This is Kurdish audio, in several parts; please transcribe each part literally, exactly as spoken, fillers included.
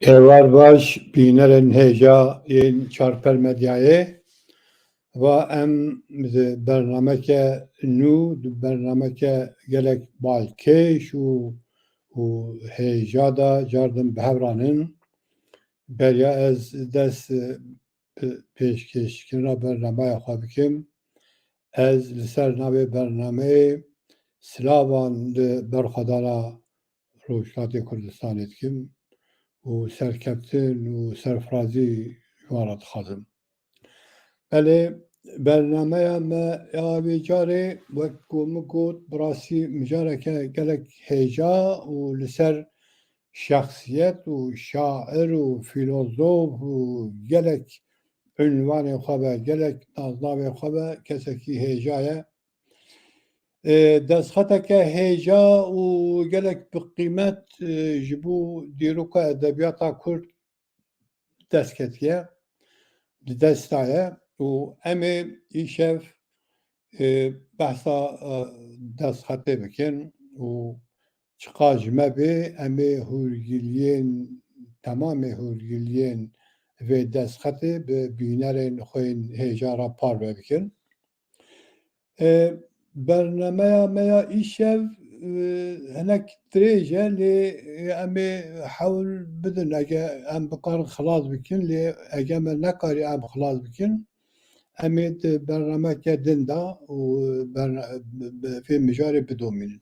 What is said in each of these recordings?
Êvar baş, bînerên hêja yên Çarper Medyayê. Va em di bernameke nû, di bernameke gelek balkêş û, û hêja de cardin bi hev ranin. Beriya ez dest, e, bi pêşkêşkirina bernameya xwe bikim, ez li ser navê bernameyê silavan li berxwedana Rojhilatê Kurdistanê dikim û serkeftin û serfirazî ji wan re dixwazim. Belê, bernameya me ya vê carê, wek ku min got, bi rastî mijareke gelek hêja û li ser şexsiyet û şair û fîlozof û gelek unwanên xwe ve, gelek naznavên xwe ve kesekî hêja ye. E, destxeteke hêja û gelek bi qîmet, e, ji bo dîroka edebiyata Kurd dest ketiye, di dest de ye û em ê îşev, e, behsa, e, destxetê bikin û çiqas ji me bê, em ê hûrgiliyên, temamê hûrgiliyên vê destxetê bi bînerên xwe yên hêja re parve bikin. E, bernameya me ya îşev, e, hinek dirêj e, lê, e, em ê hewl bidin, ege em bikarin xilas bikin, lê ege me nekarî em xilas bikin, em ê di bernameke din de û berna-, bi, bi vê mijarê bidomînin.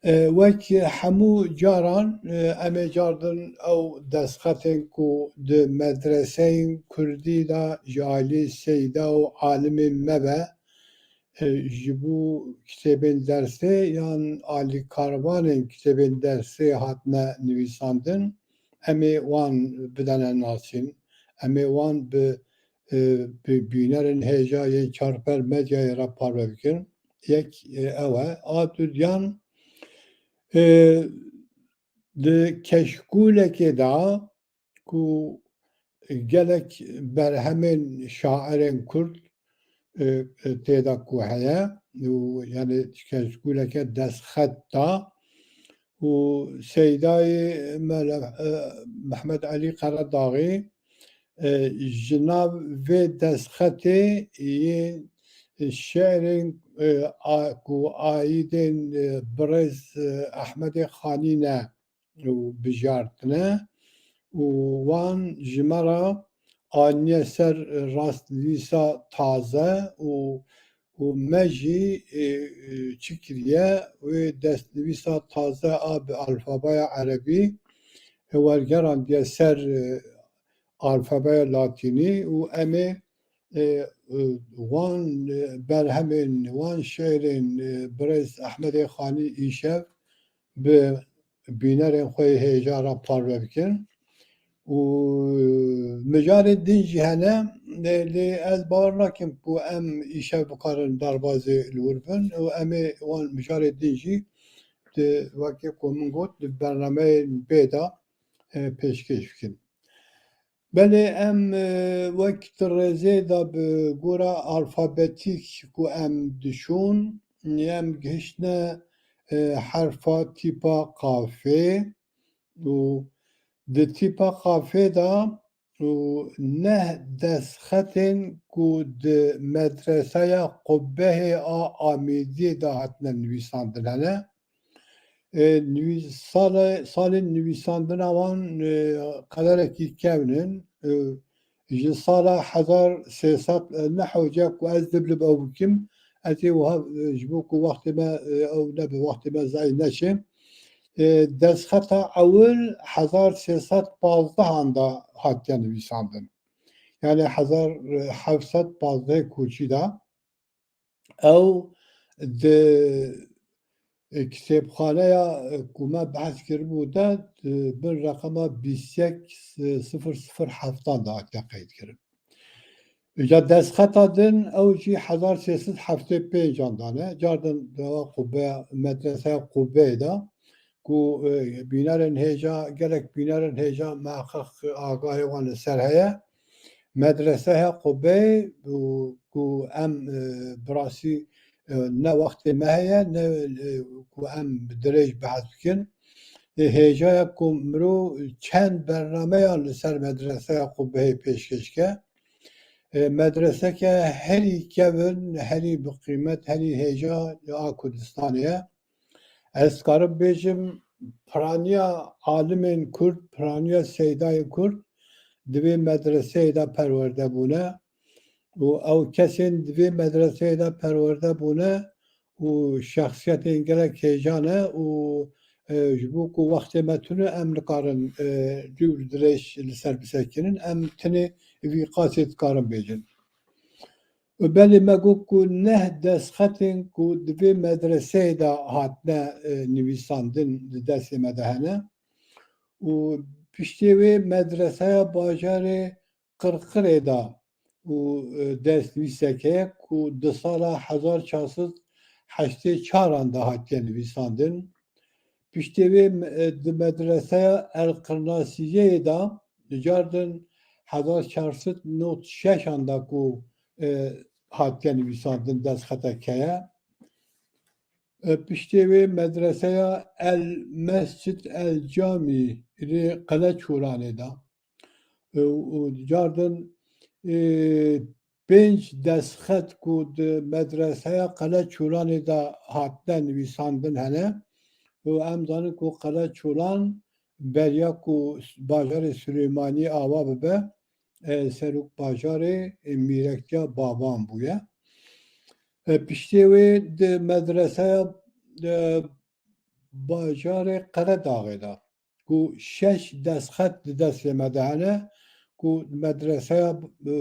E, wek hemû caran, e, em ê cardin ew destxetên ku di medreseyên kurdî de ji alî seyda û alimên me ve, e, ji bo kitêbên dersê yan alîkarvanên kitêbên dersê hatine nivîsandin, em ê wan bidene nasîn, em ê wan bi, e, bi bînerên hêja yên Çarper Medyayê re parve bikin. Yek, e, ew e. A dudiyan, e, di keşkûlekê de ku gelek berhemên şairên Kurd, e, e, tê de ku heye û, yani, keşkûleke destxet da û Seydayê Mele-, e, Mehmet Elî Qeredaxî, e, ji nav vê destxetê yên şêrên, e, a, ku aîdên, e, birêz, e, Ehmedê Xanî ne û bijartine û wan ji me re aniye ser rastnivîsa taze û, û me jî, e, e, çi kiriye, wê destnivîsa taze a bi alfabeya erebî, e, wergerandiye ser, e, alfabeya latînî û em ê, e, e, wan, e, berhemên, wan şêrên, e, birêz Ehmedê Xanî îşev bi bînerên xwe yê hêja re parve bikin. Û mijarên din jî hene, lê, lê ez bawer nakim ku em îşev bikarin derbazê li wir bin û em ê wan mijarê din jî di, wekî ku min got, di bernameyên bê de, e, pêşkêş bikin. Belê em, e, wek di rêzê de bi gora alfabetîk ku em diçûn, em gihiştine, e, herfa tîpa qafê û di tîpa qafê de û neh destxetên ku di medreseya Qubbehê a Amêdiyê de hatine nivîsandin hene. E, nivîs-, sale-, salên nivîsandina wan, e, qederekî kevn in. E, ji sala hezar sê sed, e, ne hewce ku ez diblib ew bikim, ez ê wiha, e, ji bo ku wextê me, e, ew nebe, wextê me zayî neçe. E, destxeta ewil hezar sê sed pazdeh an da hatiye nivîsandin. Yani hezar heft sed pazdeh koçî de ew di, e, kitêbxaneya, e, ku me behs kiribû de, e, bin reqema bîst yek sifir sifir heftan de hatiye qeydkirin. Îca destxeta din ew jî hezar sê sed heftê pênc an dane. Cardin dewa qubbeya, medreseya qubbeyê de ku, e, bînerên hêja, gelek bînerên hêja meheqeq agahê wan li ser heye. Medreseya qubbeyê û ku em, e, bi rastî, e, ne wextê me heye, ne, e, ku em bi dirêj behs bikin. e, hêjaya ku mirov çend bernameyan li ser medreseya xwe bihê pêşkêş ke. E, medreseke herî kevin, herî bi qîmet, herî hêja a Kurdistanê ye. Ez karim bêjim, piraniya alimên Kurd, piraniya seydayên Kurd di vê medreseyê de perwerde bûne û ew kesên di vê medreseyê de perwerde bûne û şexsiyetên gelek hêja ne û, e, ji bo ku wextê me tune em nikarin, e, dûr dirêj li ser bisekinin, em tenê vî qasê dikarin bêjin. Û belê me got ku neh destxetên ku di vê medreseyê de hatine, e, nivîsandin di destê me de hene. Û piştê wê medreseya bajarê Qirqirê de û, e, destnivîsek heye ku di sala hezar çar sed heştê çaran de hatiye nivîsandin. Piştê wê, e, di medreseya El Qirnasiyeyê de, di cardin hezar çar sed nod şeşan de ku, e, hatiye nivîsandin destxetek heye. E, piştê wê medreseya El Mescid El Camî li Qeleçolanê de. E, û cardin, e, pênc destxet ku di medreseya Qeleçolanê de hatine nivîsandin hene. Û em zanin ku Qeleçolan beriya ku bajarê Silêmaniyê ava bibe, e, serok bajarê, e, mîrektiya Bavan bûye. E, piştê wê di medreseya, e, bajarê Qeredaxê de ku şeş destxet di destê me de hene ku medreseya, e,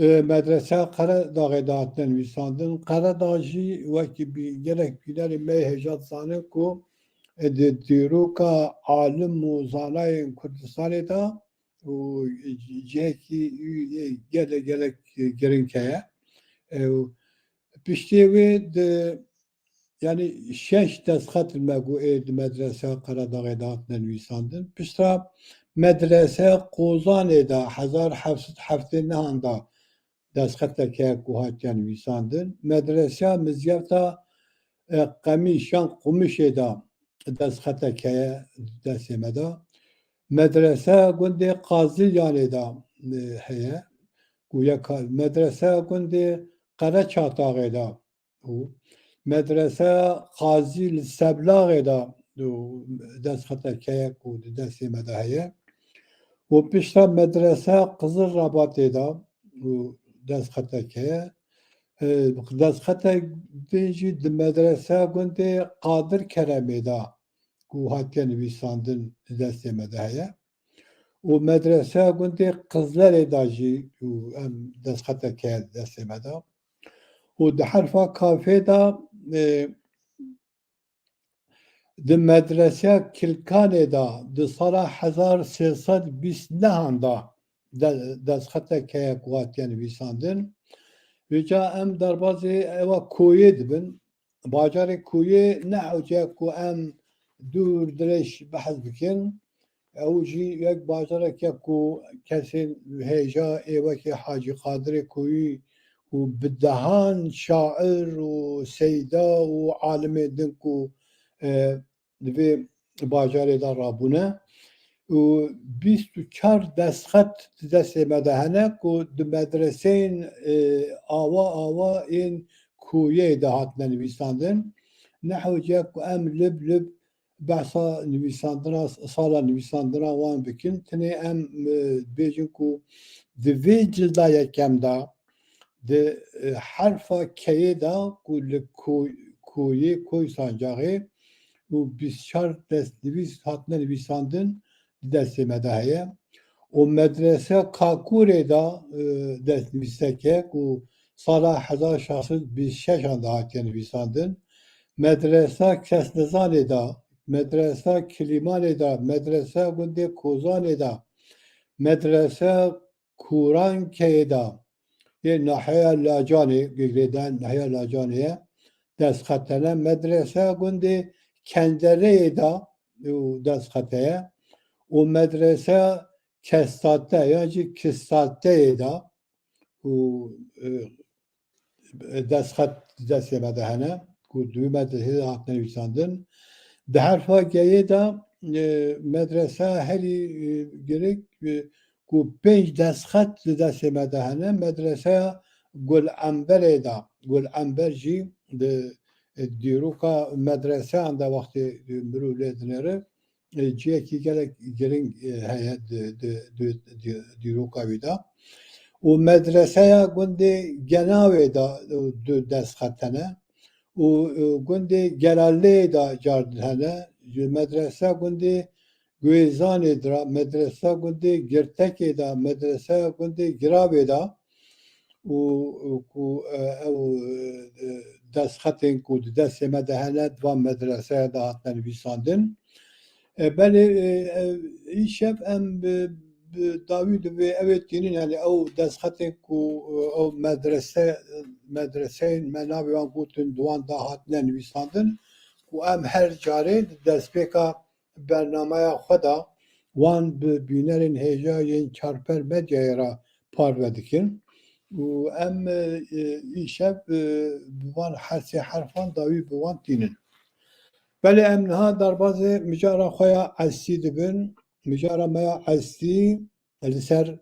e, medreseya Qeredaxê de hatine nivîsandin. Qeredax jî wekî bî-, gelek bînerê me yê hêja dizanin ku, e, di dîroka alim û zanayên Kurdistanê de û cihekî, e, gelek, gelek giring heye. E, û piştê wê di, yanî şeş destxet li me got ê di medreseya Qeredaxê de hatine nivîsandin. Piştre medreseya Qozanê de hezar heft sed heftê nehan de destxetek heye ku hatiye nivîsandin. Medreseya Mizyefta, e, Qemîş yan Qumişê de destxetek heye di destê me de. Medreseya gundê Qazilyanê de, e, heye ku yeka, medreseya gundê Qereçataxê de û medreseya Qazî li Seblaxê de û destxetek heye ku di destê me de heye. Û piştre medreseya Qizil Rebatê de û destxetek heye. E, destxetek din jî di medreseya gundê Qadir Keremê de ku hatiye nivîsandin di destê me de heye. Û medreseya gundê Qizlerê de jî û em destxetek heye di destê me de. Û di herfa kafê de, e, di medreseya Kilkanê de di sala hezar sê sed bîst nehan de de-, destxetek heye ku hatiye nivîsandin. Vêca em derbazê ewa koyê dibin. Bajarê koyê ne hewce ku em dûr dirêj behs bikin. Ew jî yek bajarek e ku kesên hêja ê wekî Hacî Qadirê Koyî û bi dehan şair û seyda û alimên din ku, e, di vê bajarê de rabûne û bîst û çar destxet di destê me de hene ku di medreseyên, e, awa awa ên koyê de hatine nivîsandin. Ne hewce ku em lib lib behsa nivîsandina, sala nivîsandina wan bikin. Tenê em, e, bêjin ku di vê cilda yekem de di, e, herfa keyê de ku li ko-, koyê, koy sancaxê û bîst çar destnivîs hatine nivîsandin di destê me de heye. Û medrese Kakurê de, e, destnivîsek e ku sala hezar şeş sed bîst şeşan de hatiye nivîsandin. Medresa Kesnizanê de, medresa Kilîmanê de, medresa gundê Kozanê de, medresa Kûrankeyê de, yê nahiya Lacanê, Gigirê de nahiya Lacanê ye, destxetene. Medresa gundê Kendereyê de û destxete ye. Û medresa Kestate, yan jî Kistateyê de û, e, destxet di destê me de hene, ku di wî medreseyê de hatine nivîsandin. Di herfa G'yê de, e, medreseya herî, e, giring, e, ku pênc destxet di destê me de hene, medreseya Gul Emberê de. Gul Ember jî di, e, dîroka medreseyan de wextê, e, mirov lê dinêre, e, cihekî gelek giring, e, heye di, di, di, di dîroka wî de. Û medreseya gundê Genawê de, e, du destxet hene. Û, e, gundê Gelaleyê de cardin hene. Ji medreseya gundê Guêzanê de, medreseya gundê Girtekê de, medreseya gundê Giravê de. Û, û ku, e, ew, e, destxetên ku di destê me de hene, di van medreseya de hatine nivîsandin. E, belê, e, e, îşev em bi, bi dawî di vê ew ê tînin, yani ew destxetên ku, e, ew medrese, medreseyên me navê wan gotin, di wan de hatine nivîsandin, ku em her carê di destpêka bernameya xwe de wan bi bînerên hêja yên Çarper Medyayê re parve dikin û em, e, e, îşev, e, bi van hersê herfan dawî bi wan tînin. Belê em niha derbazê mijara xwe ya eslî dibin. Mijara me ya eslî li ser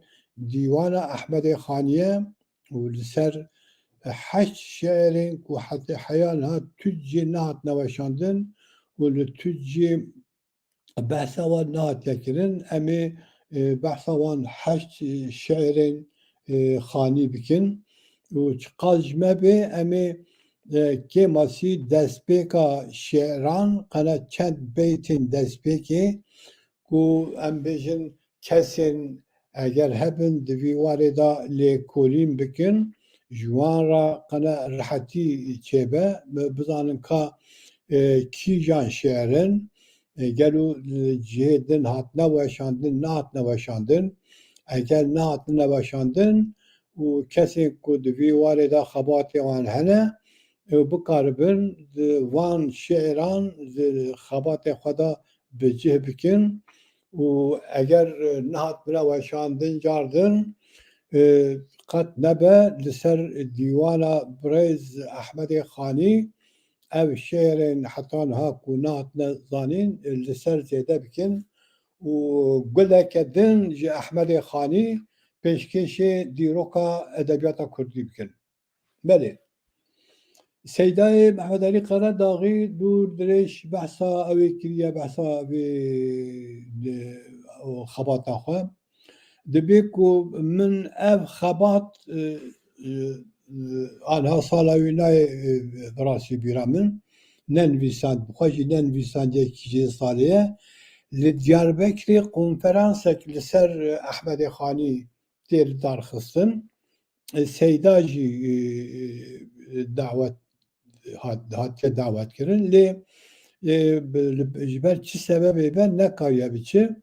dîwana Ehmedê Xanî ye û li ser heşt şiirên ku hetê heya niha tu cî nehatine weşandin û li tu cî behsa wan nehatiye kirin. Em ê, e, behsa wan heşt, e, şiirên, e, Xanî bikin û çiqas ji me bê, em ê, e, kêmasî destpêka şiiran, qena çend beytên destpêkê ku em bêjin kesên eger hebin di vî warê de lêkolîn bikin, ji wan re qena rehetî çêbe, bi-, bizanin ka, e, kîjan şiir in, e, gelo li cihê din hatine weşandin, nehatine weşandin. Eger nehatine weşandin û kesên ku di vî warê de xebatê wan hene, e, bikaribin di van şiiran di xebatê xwe de bi cih bikin û eger, e, nehatine weşandin cardin, e, qet nebe li ser dîwana birêz Ehmedê Xanî ev şiirên heta niha ku nehatine zanîn, e, li ser zêde bikin û guleke din ji Ehmedê Xanî pêşkêşê dîroka edebiyata kurdî bikin. Belê. Seydayê Mehmet Alî Qeredaxî dûr dirêj behsa ew ê kiriye, behsa vê, e, o xebata xwe. Dibê ku min ev xebat, e, e, e, anha sala wî nayê, e, bi rastî bîra min, nenivîsand, bi xwe jî nenivîsandiye kîjê salê ye. Li Diyarbekirê konferansek li ser, e, Ehmedê Xanî tê lidarxistin. E, Seyda jî, e, e, dawet hat-, hatiye dawetkirin. Lê, e, bi-, li-, ji ber çi sebebê be nekariye biçe.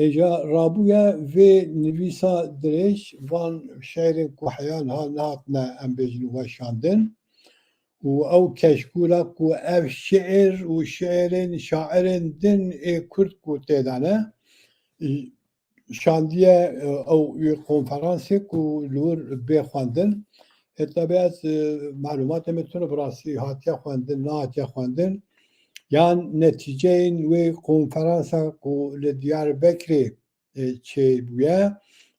Êja rabûye vê nivîsa dirêj van şiirên ku heya niha nehatine, em bêjin, weşandin. Û ew keşkûla ku ev şiir û şiirên şairên din ê Kurd ku tê de ne, şandiye, e, ew wî konferansê ku li wir bê xwendin. E, tabi ez, e, malumatê min tune bi rastî hatiye xwendin, nehatiye xwendin. Yan netîceyên wê konferansa ku li Diyarbekirê, e, çêbûye,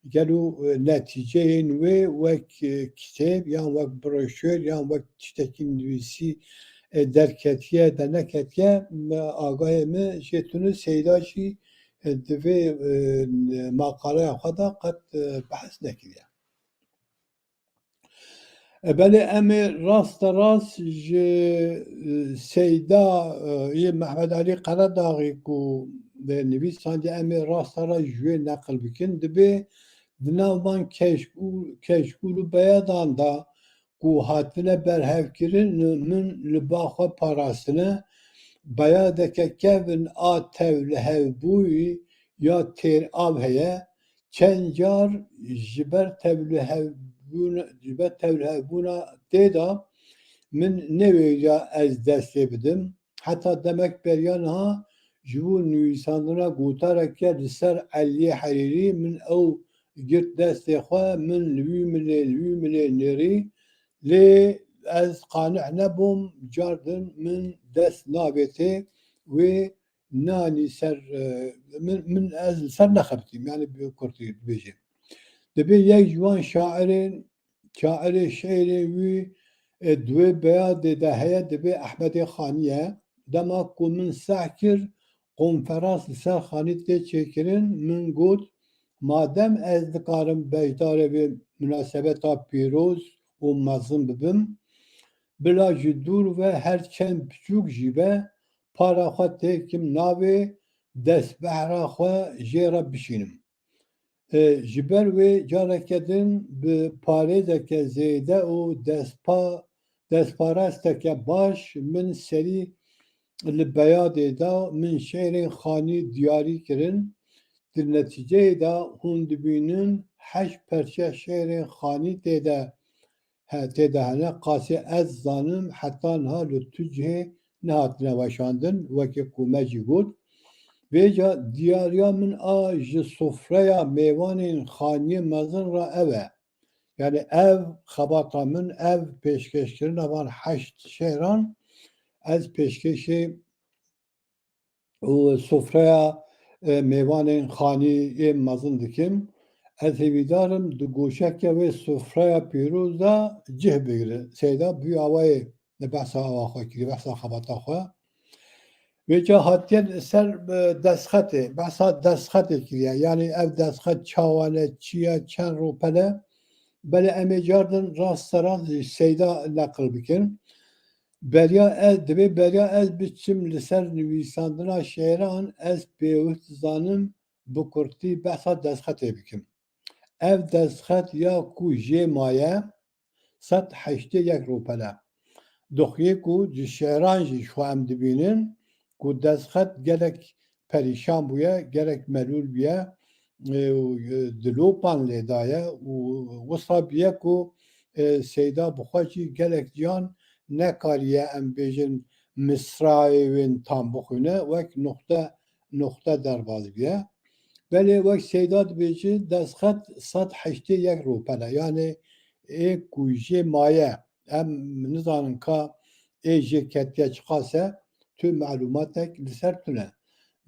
gelo, e, netîceyên wê wek, e, kitêb yan wek broşür yan wek tiştekî nivîsî, e, derketiye, derneketiye, me agahê min jê tune Seyda jî e, di vê, e, maqaleya xwe de qet, e, behs nekiriye. E, belê em ê rasterast ji, e, Seyda, e, yê Mehmet Alî Qeredaxî ku, e, nivîsandiye, em ê rasterast ji wê neqil bikin. Dibê di nav van keşkû-, keşkûl û beyadan de ku hatine berhevkirin, min li ba xwe parastine. Beyadeke kevn a tevlihevbûyî ya têrav heye. Çend car ji ber tevlihevbûn-, ji ber tevlihevbûna tê de min newêriya ez dest pê bidim. Heta demek beriya niha ji bo nivîsandina gotareke li ser Eliyê Herêrî min ew girt destê xwe, min li wî milê, li wî milê nêrî, lê ez qanih nebûm, cardin min dest navêtê, wê nanî ser, e, min, min ez li ser nexebitîm, yani bi kurtî dibêjim. Dibê yek ji wan şairên, şairê şehrê wî, e, di wê beyadê de heye, dibê Ehmedê Xanî ye. Dema ku min seh kir, konferans li ser Xanî tê çêkirin, min got, madem ez dikarim beşdarê vê munasebeta pîroz û mezin bibim, bila ji dûr ve her çend piçûk jî be, para xwe têkim navê destbehra xwe jê re bişînim. E, ji ber wê careke din bi parêzeke zêde û destpa-, destparasteke baş min serî li beyadê da, min şehrên Xanî diyarî kirin. Di netîceyê de hûn dibînin heşt perçe şehrên Xanî tê de he-, tê de hene. Qasê ez zanim heta niha li tu cihê nehatine weşandin, wekî ku me jî got. Vêca diyariya min a ji sofreya mêvanên Xaniyê mezin re ev e. Yani ev xebata min, ev pêşkêşkirina van heşt şehran, ez pêşkêşê û sofreya, e, mêvanên Xanî ê mezin dikim. Ez hêvîdar im di goşeke wê sofreya pîroz de cih bigire. Seyda bi wî awayê behsa awa xwe kiriye, behsa xebata xwe. Vêca hatiye ser, e, destxetê, behsa destxetê kiriye. Yani ev destxet çawa ne, çi ye, çend rûpel e? Belê em ê cardin rast serast ji Seyda neqil bikin. Beriya ez, dibê beriya ez biçim li ser nivîsandina şêran, ez pêwist zanim bi kurtî behsa destxetê bikim. Ev destxet ya ku jê maye, sed heştê yek rûpel e. Doxiyê ku ji şêran jî ji xwe em dibînin ku destxet gelek perîşan bûye, gelek melûl bûye, e, û, e, dilopan lê daye û wisa bûye ku, e, Seyda bi xwe jî gelek ciyan nekariye, em bêjin, misrayê wê tam bixwîne, wek nuxte, nuxte derbas bûye. Belê wek Seyda dibêje, destxet sed heştê yek rûpel e. Yani ê ku jê maye, em nizanin ka ê jê ketiye çiqas e, tu malumatek li ser tune.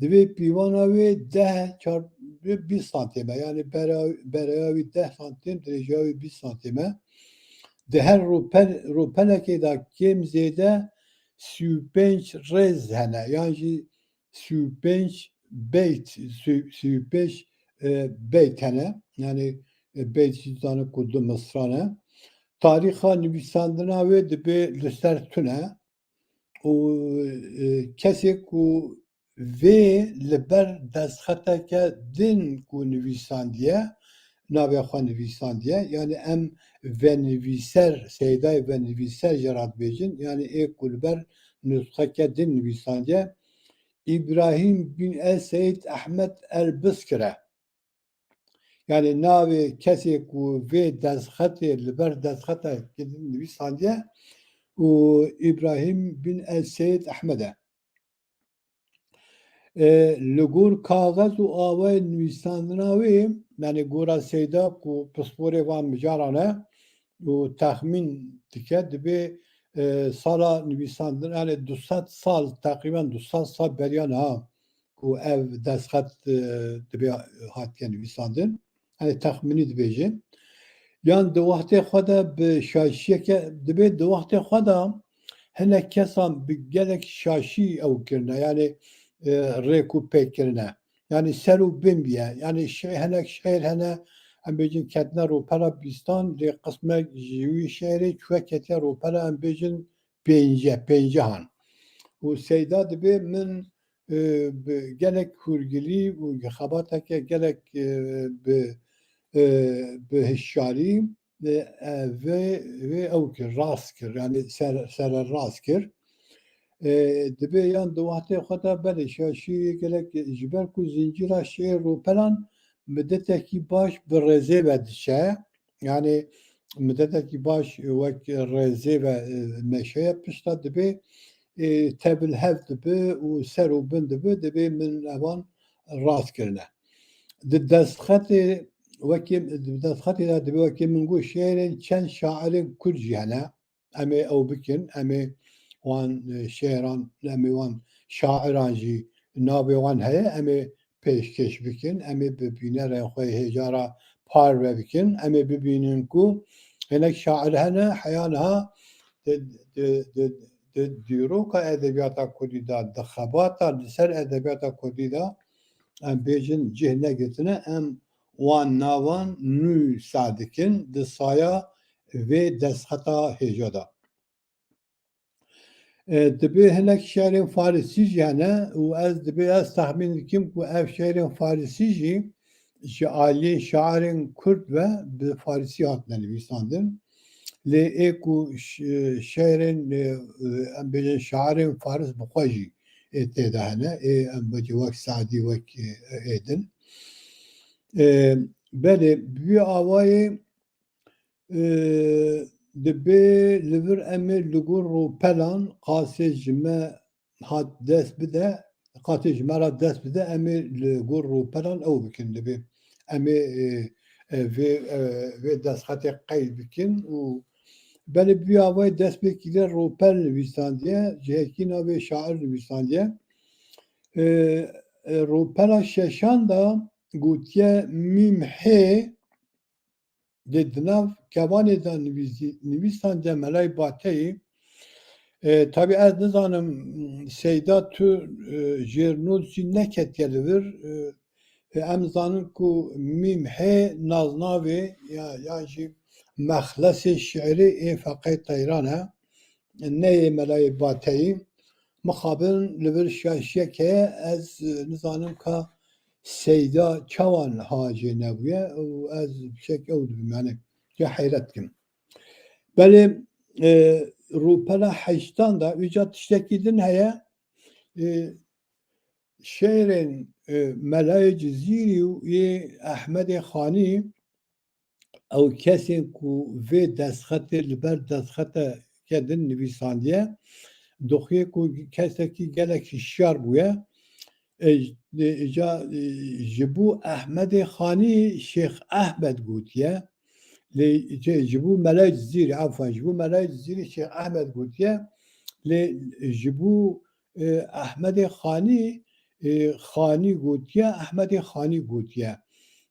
Divê pîvana wê deh çarpî bîst santîm e. Yani bera-, beraya wî deh santîm, dirêjiya wî bîst santîm e. Di her rûpel-, rûpelekê de kêm zêde sî û pênc rêz hene. Yan jî sî û pênc beyt, sî-, sî û pênc, e, beyt hene. Yani, e, beyt jî dizane ku du misra ne. Tarîxa nivîsandina wê dibê li ser tune û, e, kesê ku vê li ber destxeteke din ku nivîsandiye, navê xwe nivîsandiye. Yani em venivîser, Seydayê venivîser jê re dibêjin. Yani ê ku li ber nusxeke din nivîsandiye, Îbrahîm bin El Seyd Ehmed El Biskir e. Yani navê kesê ku vê destxetê li ber destxeteke din nivîsandiye û Îbrahîm bin El Seyd Ehmed e. E, li gor kaxez û awayê nivîsandina wê, yani gora Seyda ku pisporê van mijaran e û texmîn dike, dibê, e, sala nivîsandin, yani du sed sal, teqrîben du sed sal beriya niha ku ev destxet, e, dibê hatiye nivîsandin. Hani texmînî dibêjin. Yan di wextê xwe de bi şaşiyeke, dibê di wextê xwe de hinek kesan bi gelek şaşî ew kirine, yani, e, rêk û pêk kirine. Yani ser û bin biye. Yani şe-, hinek şehir hene, em bêjin ketine rûpela bîstan, lê qismek ji wî şehirê çûye ketiye rûpela, em bêjin pênce, pêncehan. Û Seyda dibê min, e, bi gelek hûrgilî û xebateke gelek, e, bi, e, bi hişyarî, e, e, vê, vê ew kir, rast kir, yani ser-, sererast kir. E, dibê yan di wextê xwe de belê şaşî gelek ji ber ku zincîra şiir rûpelan midetekî baş bi rêzê ve diçe, yani midetekî baş wek rêzê ve, e, meşeye pişta dibê, e, tevil hev dibi û ser û bin dibi, dibê min evan rast kirine. Di destxetê wekî, di destxetê de dibê wekî min got şiirên çend şairên kurd jî hene. Em ê ew bikin, em ê wan, e, şiiran, em ê wan şairan jî navê wan heye, em ê pêşkêş bikin, em ê bi bînerên xwe hêja re parve bikin, em ê bibînin ku hinek şair hene heya niha di, di, di, di dîroka edebiyata kurdî de, di xebata li ser edebiyata kurdî de, em bêjin cih negirtine, em wan navan nû sa dikin di saya vê destxeta hêja de. E, dibê hinek şi'rên farisî jî hene û ez dibê ez texmîn dikim ku ev şi'rên farisî jî ji aliyê şairên kurd ve bi farisî hatine nivîsandin. Lê ê ku ş-, şi'rên, e, em bêjin şairên faris bi xwe jî ê tê de hene. Ê em wekî wek Sadî, wek, e, ê din. E, belê, bi vî awayê, e, dibê li vir em ê li gor rûpelan qasê ji me hat dest bide, qasê ji me re dest bide, em ê li gor rûpelan ew bikin dibê. Em ê, e, e, vê, e, vê destxetê qeyd bikin û belê bi vî avayê destpêkî de rûpel nivîsandiye, ji hekî navê şair nivîsandiye. E, e, rûpela şeşan de gotiye mîm hê, lê di nav kevanê de nivîsî-, nivîsandiye Melayê Bateyî. E, tabî ez nizanim, Seyda tu, e, jêrnûs jî neketiye li vir. E, e, em zanin ku mîm hê naznavê ya, ya jî mexlesê şi'rê ê Feqê Teyran e. Ne yê Melayê Bateyî. Mixabin li vir şaşiyek heye, ez, e, nizanim ka Seyda çawa niha jê nebûye û ez şek ew dibim, yani, ya heyret dikim. Belê, e, rûpela heştan de, îca tiştekî din heye, e, şêrên, e, Melayê Cizîrî û yê Ehmedê Xanî, ew kesên ku vê destxetê li ber destxeteke din nivîsandiye, dixuye ku kesekî gelek hişyar bûye. E, e, îca, e, ji bo Ehmedê Xanî Şêx Ehmed gotiye. Lê, şey, ji bo Melayê Cizîrî, efwan, ji bo Melayê Cizîrî Şêx Ehmed gotiye. Lê ji bo, e, Ehmedê Xanî, e, Xanî gotiye, Ehmedê Xanî gotiye.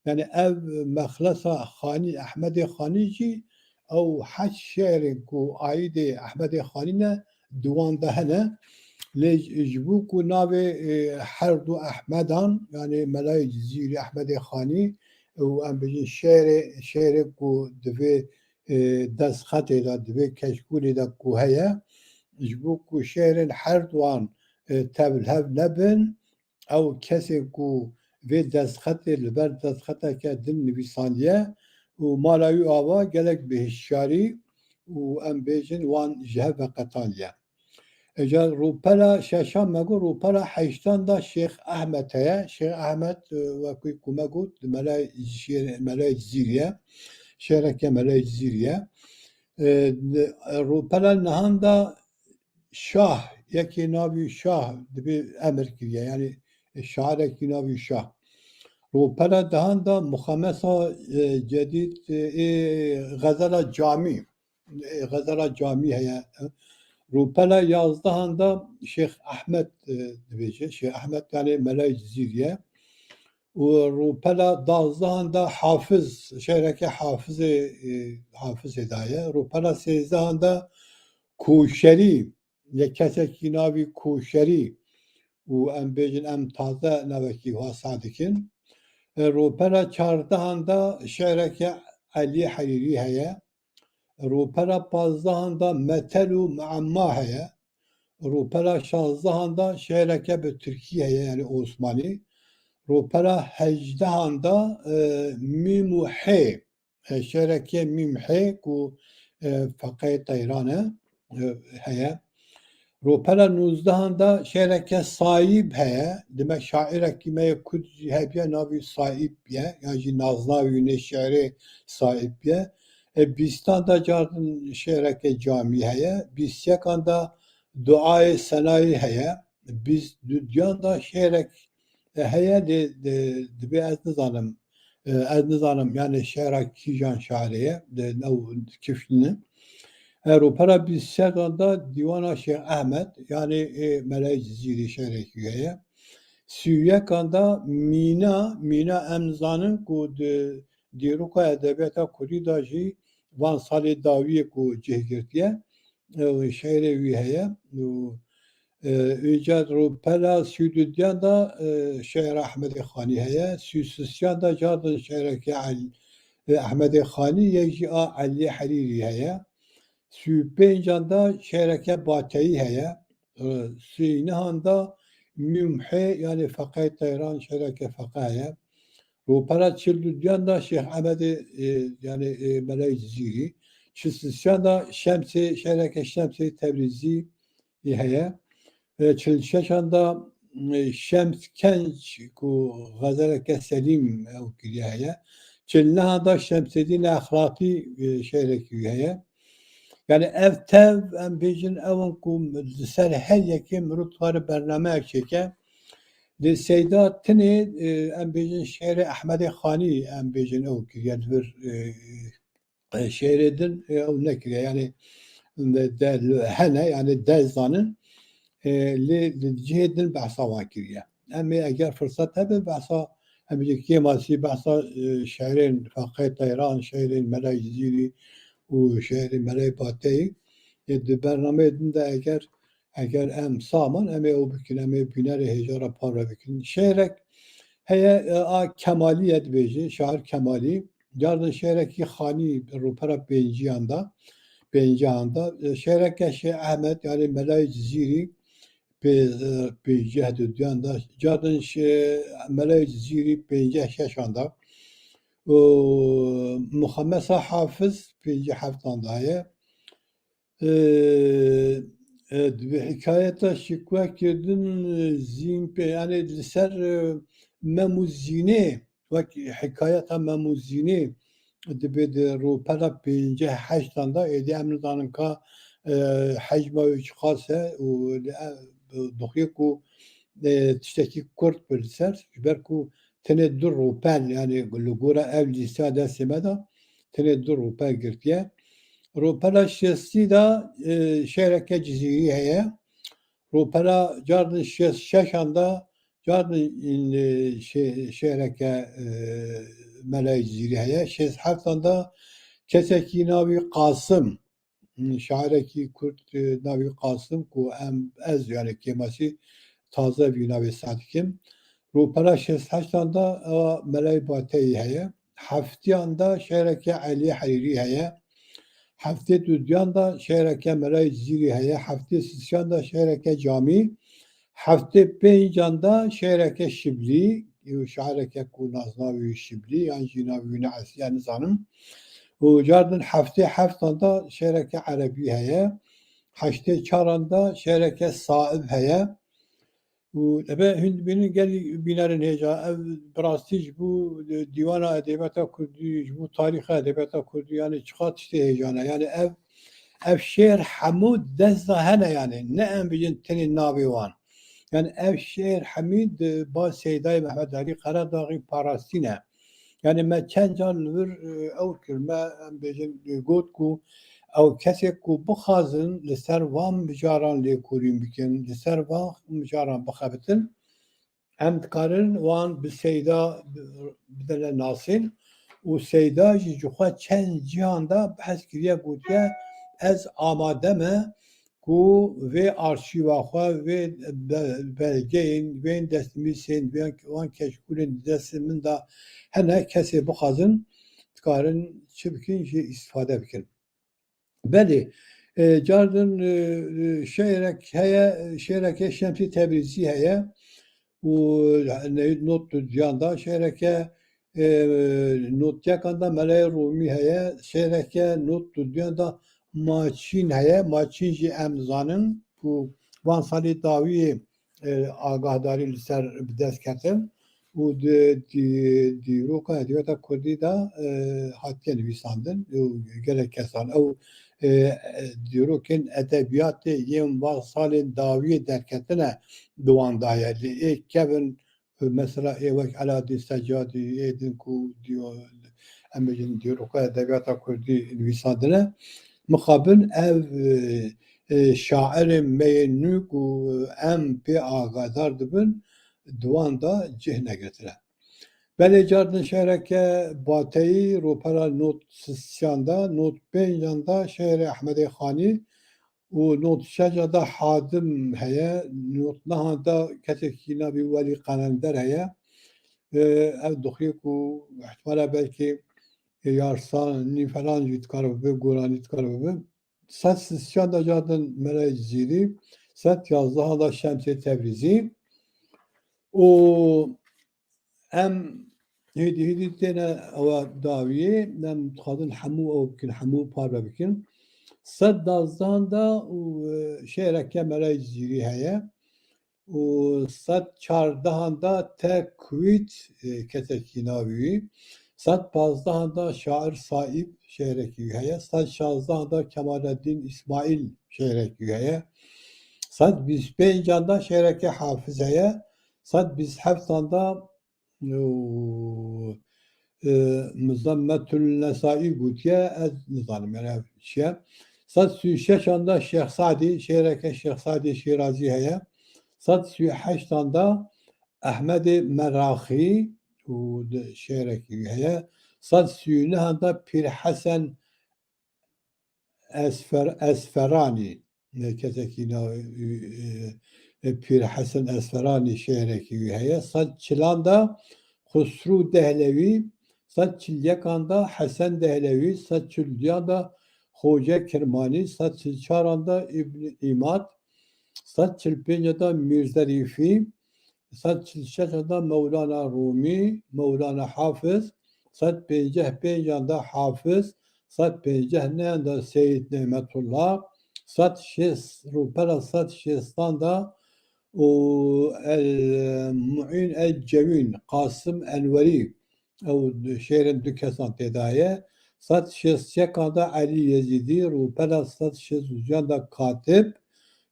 Yani ev mexlesa Xanî, Ehmedê Xanî jî ew heşt şi'rên ku aîdê Ehmedê Xanî ne, di wan de hene. Lê ji bo ku navê, e, her du Ehmedan, yani Melayê Cizîrî, Ehmedê Xanî û em bêjin şi'rê, şi'rê ku di vê, e, destxetê de, di vê keşkûlê de ku heye, ji bo ku şi'rên her duan, e, tevlihev nebin, ew kesên ku vê destxetê li ber destxeteke din nivîsandiye û mala wî ava gelek bi hişyarî û em bêjin wan ji hev veqetaniye. Îca rûpela şeşan me got, rûpela heştan de Şêx Ehmed heye. Şêx Ehmed, e, wekî ku me got, Melayê Cizîrî ye. Şêreke Melayê Cizîrî ye. E, rûpela nihan de Şah, yekê navî Şah dibê emir kiriye. Yani, e, şairekî navî Şah. Rûpela dehan de Muxemesa, e, Cedîd, e, ê Xezela Camî. E, Xezela Camî heye. Rûpela yazdehan de Şêx Ehmed, e, dibêje. Şêx Ehmed yani Melayê Cizîrî ye. Û rûpela dazdehan de Hafiz, şi'reke Hafizê, e, Hafizê daye. Rûpela sêzdehan de Koşerî, yek kesekî navî Koşerî û em bêjin em taze navekî wasa dikin. E, rûpela çardehan de şi'reke Elî Herîrî heye. Rûpela pazdehan de Metel û Me'emma heye. Rûpela şazdehan de şi'reke bi tirkî heye, yani Osmanî. Rûpela hejdehan de, e, Mîm û Hê, e, şi'reke Mîm Hê ku, e, Feqê Teyran e, e, heye. Rûpela nûzdehan de şi'reke Saîb heye. Demek şairekî me yê Kurd jî hebiye, navî Saîb ye, yan jî naznavî wî nê şi'rê Saîb ye. E, bîstan de carin şi'reke Camî heye. Bîst yekan de Duayê Senayî heye. Bîst duyan de şi'rek, e, heye, lê, e, dibê ez nizanim, e, ez nizanim, yani şi'ra kîjan şairê ye, de, ew kifşîne. E, rûpera bîst û çaran da Dîwana Şêx Ehmed, yanî, e, Melayê Cizîrî şerekî heye. Sî û yekan da Mîna, Mîna em zanin ku di dîroka edebiyata kurdî de jî van salê dawiyê ku cih girtiye, e, şeîrê wî heye. Û, e, îcar rûpera sî û duyan da, e, şeîra Ehmedê Xanî heye. Sî û sêyan da cardin şeîreke El-, e, Ehmedê Xanî, yek jî a Eliyê Herîrî heye. Sî û pêncan da şeîreke Bateyî heye. E, sî û nehan da Mumhê, yanî Feqê Teyran, şeîreke Feqe heye. Rûpera çil û duyan da Şêx Ehmedê, e, yanî, e, Melayê Cizîrî. Çil û sêyan da Şemsê, şeîreke Şemsê Tebrîzî heye. E, çil û şeşan da, e, Şems Kenç ku xezeleke Selîm ew kiriye heye. Çil û nehan da Şemsedîn Exlaqî, e, şeîrekî wî heye. Yanî ev tev, em bêjin, ew in ku li ser her yekê mirov dikare bernameyek çêke. Li Seyda tinê, e, em bêjin, şeîrê Ehmedê Xanî, em bêjin, ew kiriye li vir, e, e, şeîrê din, e, ew nekiriye. Yanî de, de, hene, yanî de zanin, e, lê li cihê din behsa wan kiriye. Em ê eger firsat hebe behsa, em bêjin, kêmasî behsa, e, şeîrên Feqê Teyran, şeîrên Melayê Cizîrî û şeîrên Melayê Bateyî, e, di bernameyê din de eger, eger em sax man, em ê ew bikin, em ê bînerê hêja re parve bikin. Şeîrek heye, e, a Kemalî ye dibêje, şair Kemalî. Cardin şeîrekî Xanî rûpera pênciyan da, pênciyan da. E, şeîreke Şêx Ehmed, yanî Melayê Cizîrî, pê-, e, pêncî û duyan da. Cardin Şê-, Melayê Cizîrî pêncî û şeşan da. Û Muxemesa Hafiz pêncî û heftan da ye. E, e, bi hikayeta şikwe kirdin, e, zîn pê, yanî li ser, e, Mem û Zînê, wek hikayeta Mem û Zînê dibe di rûpela pêncî û heştan da, êdî em nizanin ka, e, hecma wê çiqas e û li, e, dixuye ku, e, tiştekî kurt bi li ser, ji ber ku tenê du rûpel, yanî li gora ev lîsteya destê me de tenê du rûpel girtiye. Rûpela şêstî de, e, şeîreke Cizîrî heye. Rûpela cardin şêst şeşan de cardin, e, şê-, şeîreke, e, Melayê Cizîrî heye. Şêst heftan de kesekî navî Qasim, şairekî kurd, e, navî Qasim ku em, ez, yanî kêmasî taze vî navê seh dikim. Rûpela şêst heştan de, e, Melayê Bateyî heye. Heftiyan de şeîreke Elî Herîrî heye. Heftê duduyan de şeîreke Melayê Cizîrî heye. Heftê sisiyan de şeîreke Camî. Heftê pêncan de şeîreke Şiblî, û şaireke ku nasnavî Şiblî yan jî navî wî ne eslî ye nizanim. Û cardin heftê heftan de şeîreke Erebî heye. Heştê çaran de şeîreke Saib heye. Û ebe hûn dibînin gelî bînerên hêja. Ev bi rastî ji bo dîwana edebiyata kurdî, ji bo tarîxa edebiyata kurdî, yanî çiqas tiştê hêja ne. Yanî ev, ev şêr hemû dest de hene, yanî ne em bêjin tenê navê wan. Yanî ev şêr hemî di ba Seydayê Mehmet Alî Qeradaxî parastî ne. Yanî me çend car li vir, e, ew kir, me, em bêjin, e, got ku ew kesê ku bixwazin li ser van mijaran lêkolîn bikin, li ser van mijaran bixebitin, em dikarin wan bi Seyda bi-, bidine nasîn û Seyda jî ji xwe çend cihan de behs kiriye, gotiye, ez amade me ku vê arşîva xwe, vê be-, belgeyên, vê destnivîsên, vê, wan keşkûlên di destê min de hene, kesê bixwazin, dikarin çi bikin, jê îstifade bikin. Belê, e, cardin, e, e, şeîrek heye, şeîreke Şemsî Tebrîzî heye û newî nod û duyan da şeîreke, e, nod û yekan da Melayê Rûmî heye, şeîreke nod û duyan da Maçîn heye. Maçîn jî em zanin ku van salê dawiyê, e, agahdarî li ser bi dest ketin û di, di, dîroka edebiyata kurdî de, e, hatiye nivîsandin û gelek kesan ew, e, e, dîrokên edebiyatê yên van salên dawiyê derketine di wan de ye. Lê ê kevin, e, mesela ê wek Eladîn Secadî, ê din ku diyo-, em bêjin dîroka edebiyata kurdî nivîsandine, Mixabin ev, e, e, şairên me yên nû ku em pê agadar dibin, di wan de cih negirtine. Belê cardin şehreke Bateyî, rûpera not sisiyan de, not pêncan de şehrê Ehmedê Xanî û not şeşan de Hadim heye, not nehan de kesekî navî Welî Qelender heye. E, ev dixuye ku ihtimala belkî yarsanî falan jî dikare bibe, goranî dikare bibe. Sed sisiyan de cardin Mela Cizîrî, sed yazdehan de Şemsê Tebrîzî. Û em hêdî hêdî têne ewa dawiyê, em dixwazin hemû ew bikin, hemû parve bikin. Sed dazdehan de û, e, şehreke Mela Cizîrî heye. Û sed çardehan de Te Kuwît, e, kesekî navî wî. Sed pazdehan de şair Saîb şehrekî wî heye. Sed şazdehan de Kemaleddîn Îsmaîl şehrekî wî heye. Sed bîst pêncan de şehreke Hafiz heye. Sed bîst heftan de, û, e, Muzammetül Nesaî gotiye, ez nizanim, yani, ev çi ye. Sed sî û şeşan de Şêx Sadî, şehreke Şêx Sadî Şîrazî heye. Sed sî û heştan de Ehmedê Meraxî û di şehrekî wî heye. Sed sî û nehan de Pîr Hesen Esfer-, Esferanî, e, kesekî na-, e, e, Pîr Hesen Esferanî şehrekî wî heye. Sed çilan de Xusrû Dehlewî, sed çil yekan de Hesen Dehlewî, sed çil duyan de Xoce Kirmanî, sed çil çaran de Îbn Îmad, sed çil pêncan de Mîrzerîfî, sed çil şeşan de Mewlana Rûmî, Mewlana Hafiz, sed pênceh pêncan de Hafiz, sed pênceh nehan de Seyîd Nîmetullah, sed şêst, rûpela sed şêstan de û El Muîn El Cewîn, Qasim Enwerî, ew şêrên du kesan tê de ye. Sed şêst yekan de Elî Yezîdî, rûpela sed şêst û duyan de Katib,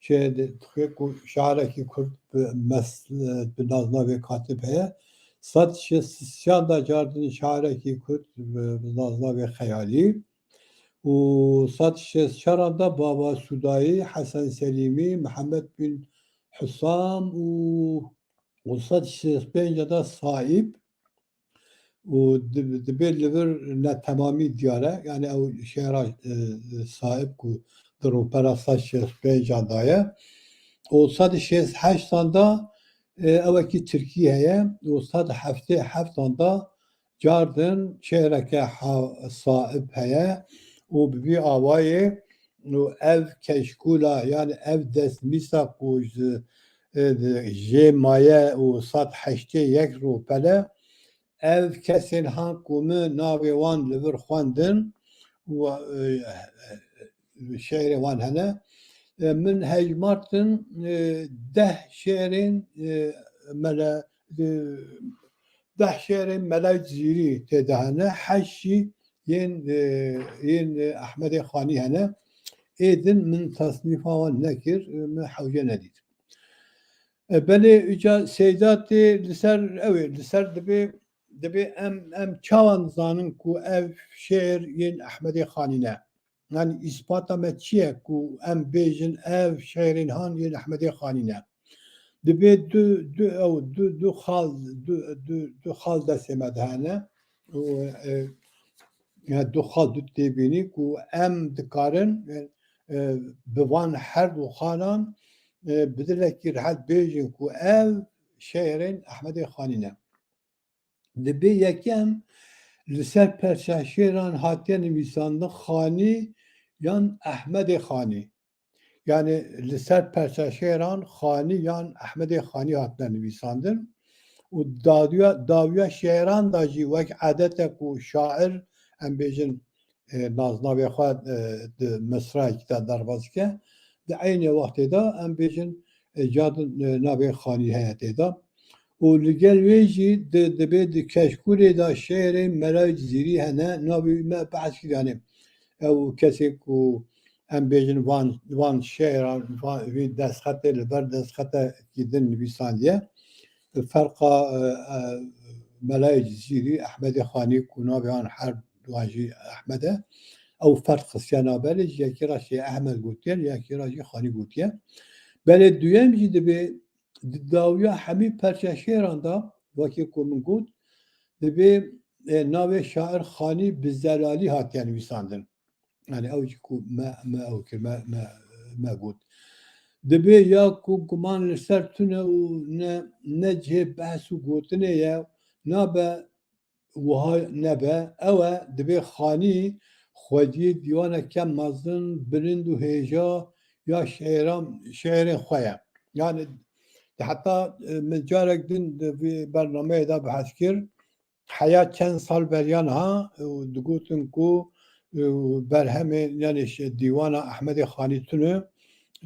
şê-, dixê ku şairekî kurd bi mes-, bi naznavê Katib heye. Sed şêst sisiyan de cardin şairekî kurd bi, bi naznavê Xeyalî. Û sed şêst çaran de Baba Sudayî, Hesen Selîmî, Mihemed bin Husam û, û sed şêst pêncan de Saîb û di-, dibê li vir netemamî diyar e. Yani ew şehra, e, Saîb ku di rûpela sed şêst pêncan de ye. Û sed şêst heştan de, e, ewekî Tirkî heye û sed heftê heftan de cardin şehreke ha-, Saib heye û bi vî awayê û ev keşkûla, yani ev destmîsa ku ji, e, di, jê maye û sed heştê yek rûpele, ev kesên han ku min navê wan li vir xwendin û, e, şehrê wan hene. E, min hejmartin, e, deh şehrên, e, mele-, e, deh şehrên Mela Cizîrî tê de hene, heşt jî yên, e, yên, e, Ehmedê Xanî hene. Ê din min tasnîfa wan nekir, e, min hewce nedît. E, belê, îca Seyda tê li ser, ew ê, li ser dibê, dibê em, em çawa nizanin ku ev şêr yên Ehmedê Xanî ne? Yani îspata me çi ye ku em bêjin ev şêrên han yên Ehmedê Xanî ne? Dibê du, du, ew, du, du xal, du, du, du xal destê me de hene. Û, e, yani du xal, du têbînî ku em dikarin, e, e, bi van her du xalan, e, bi dilekî rehet bêjin ku ev şêrên Ehmedê Xanî ne. Dibê yekem li ser perça şêran hatiye nivîsandin Xanî yan Ehmedê Xanî. Yani li ser perça şêran Xanî yan Ehmedê Xanî hatine nivîsandin. Û dawiya, dawiya şêran de jî wek edete ku şair, em bêjin, e, naznavê xwe, e, di misrayekî de derbas dike, di eynê wextê de em bêjin, e, cadin, e, navê Xanî heye tê de. Û li gel wê jî di, dibê di keşkûlê de şêrên Mela Cizîrî hene, navê me behs kir, yani ew kesê ku em bêjin van, van şêran, van, vî destxetê li ber destxetekî din nivîsandiye. Ferqa, e, e, Melayê Cizîrî, Ehmedê Xanî ku navê wan her duan jî Ehmed e. ew ferd xistiye navberê, ji yekî re Şêx Ehmed gotiye, yekî re jî Xanî gotiye. Belê duyem jî dibê di dawiya hemî perçe şêran de, wekî ku min got, dibê, e, navê şair Xanî bi zelalî hatiye nivîsandin. Yani ew jî ku me, me ew kir, me, me, me got. Dibê ya ku guman li ser tune û ne, ne cihê behs û gotinê ye, nabe wiha nebe, ew e, dibê Xanî xwediyê dîwaneke mezin, bilind û hêja ya şêran, şêrên xwe ye. Yani heta, e, min carek din di vî bernameyê de behs kir, heya çend sal beriya niha, e, digotin ku, e, berhemên, yani şi-, dîwana Ehmedê Xanî tune,